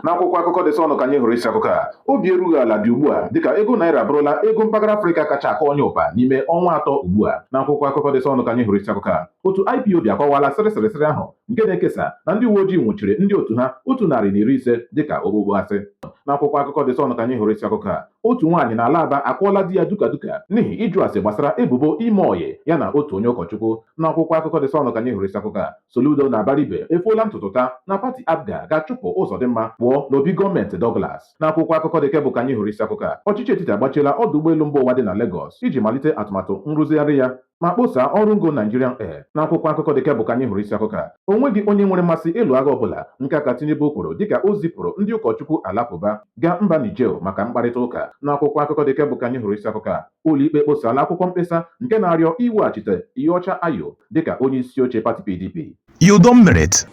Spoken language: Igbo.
N'akwụkwọ akụkọ The Sun ka anyị hụrụ isi akụkọ a: obi erughị ala dị ugbu a dịka ego naira abụrụla ego mpaghara Afrịka kacha akọ onye ụpa n'ime ọnwa 3 ugbu a. N'akwụkwọ akụkọ The Sun ka anyị hụrụ isi akụkọ a: otu IPOB akọwala sịrịsịrịsịrị ahụ nke na-ekesa na ndị uwe ojii nwụchiri ndị otu ha 150 dịka okpukpu asị. N'akwụkwọ akụkọ The Sun ka anyị hụrụ isi akụkọ a: otu nwaanyị n'ala Aba akụọla di ya duka duka n'ihi ịjụ ase gbasara ebubo ime ọyị ya na otu onye ụkọchukwu. N'akwụkwọ akụkọ The Sun ka anyị hụrụ isi akụkọ a: Soludo na Abaribe efuola ntutu taa na pati APGA ga-achụpụ Ụzọdịmma pụọ n'obi gọọmenti Douglas. N'akwụkwọ akụkọ The Cable ka anyị hụrụ isi akụkọ a: ọchịchị etiti agbachiela ọdụ ụgbọelu mba ụwa dị na Lagos iji malite atụmatụ nrụzigharị ya ma kposaa ọrụ ngo Nigerian Air. N'akwụkwọ akụkọ The Cable ka anyị hụrụ isi akụkọ a: o nweghị onye nwere mmasị ịlụ agha ọbụla, nke a ka Tinubu kwuru dịka o zipụrụ ndị ụkọchukwu alakụba gaa mba Niger maka mkparịta ụka. N'akwụkwọ akụkọ The Cable ka anyị hụrụ isi akụkọ a: ụlọikpe kposala akwụkwọ mkpesa nke na-arịọ iweghachite Iyorchia Ayu dịka onye isi oche pati PDP. You don merit.